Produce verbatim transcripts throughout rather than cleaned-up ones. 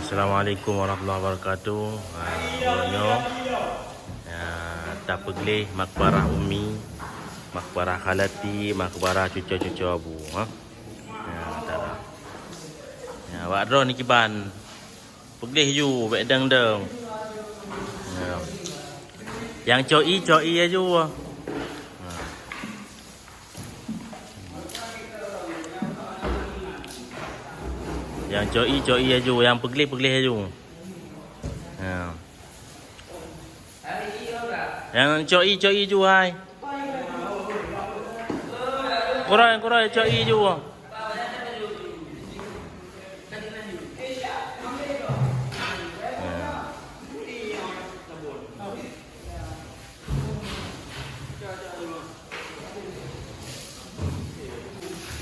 Assalamualaikum warahmatullahi wabarakatuh. Ha, uroe nyoe, ya, tapeugleh makbarah Ummi, makbarah Khalati, makbarah cuco-cuco Abu, ha. Ya, tara. Ya, awak droe ni kiban. Peugleh ju, bèk deng-deng. Ya. Nyang co-i, co-i laju. Ha. Nyang co-i, co-i laju, nyang peugleh, peugleh laju. Ha. Nyang co-i, co-i laju hai. Kuroi, kuroi, co-i laju. Ha.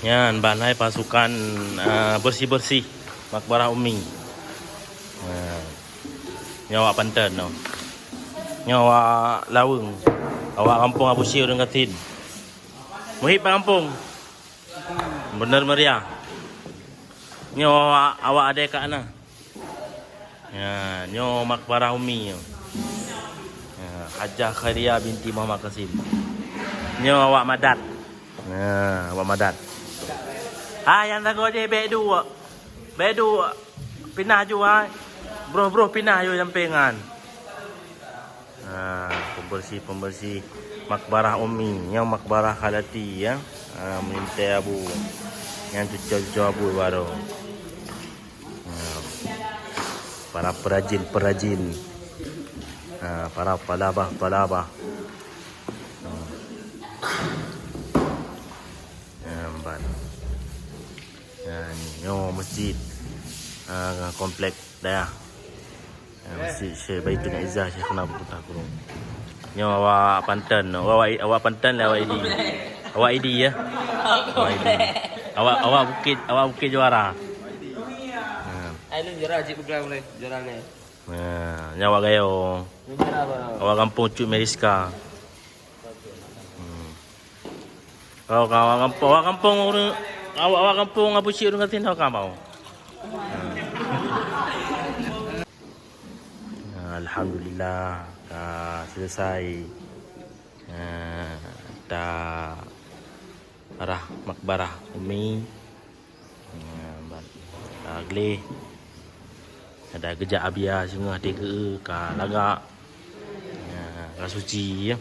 Nyan ban hai pasukan, eh, bersih-bersih makbarah Ummi. Nah, nyoe awak Panton nyoe. Nyoe awak Laweueng. Awak gampông Abu Syeh ureueng gasien. Muhib bak gampông. Bener meriah. Nyoe awak, awak adé kak na. Ya, nyoe makbarah Ummi nyoe. Ya, Hajah Khairiyah binti Muhammad Qasim. Nyoe awak madat. Ya, awak madat. Ha, nyang sagoe jih bèk duek. Bèk duek. Pinah ju hai. Broh-broh pinah ju sampéngan. Ha, pembersih-pembersih makbarah Ummi. Nyoe makbarah Khalati ya. Ha, meulintèe Abu. Nyang cuco-cuco Abu baroe. Ha. Para perajin-perajin. Ha, para talabah-talabah. Ha. Ha, ban. Ha, ni, nyoe masjid. Ha, komplek dayah. Ha, Masjid Syekh Baitun Izzah Syekh Kena Kota Kurung. Nyoe awak Panton, awak, awak Panton lah awak Idi. Awak Idi ya. Awak Idi. Awak, awak Bukit, awak Bukit Juara. Ha. Ai lôn juara cit bukan boleh juara ni. Ha, nyoe awak Gayo. Lôn juara baru. Awak gampông Cut Meriska. Hmm. Awak, awak gampông, awak gampông ureueng, awak, awak gampông Abu Syik ureueng gasien ho ka bau. Ha, alhamdulillah, ka selesai. Ha, ta arah makbarah Umi. Ha, ban, ka gleh. Ada geujak Abia singoh até geu ka lagak. Ha, ka suci ya.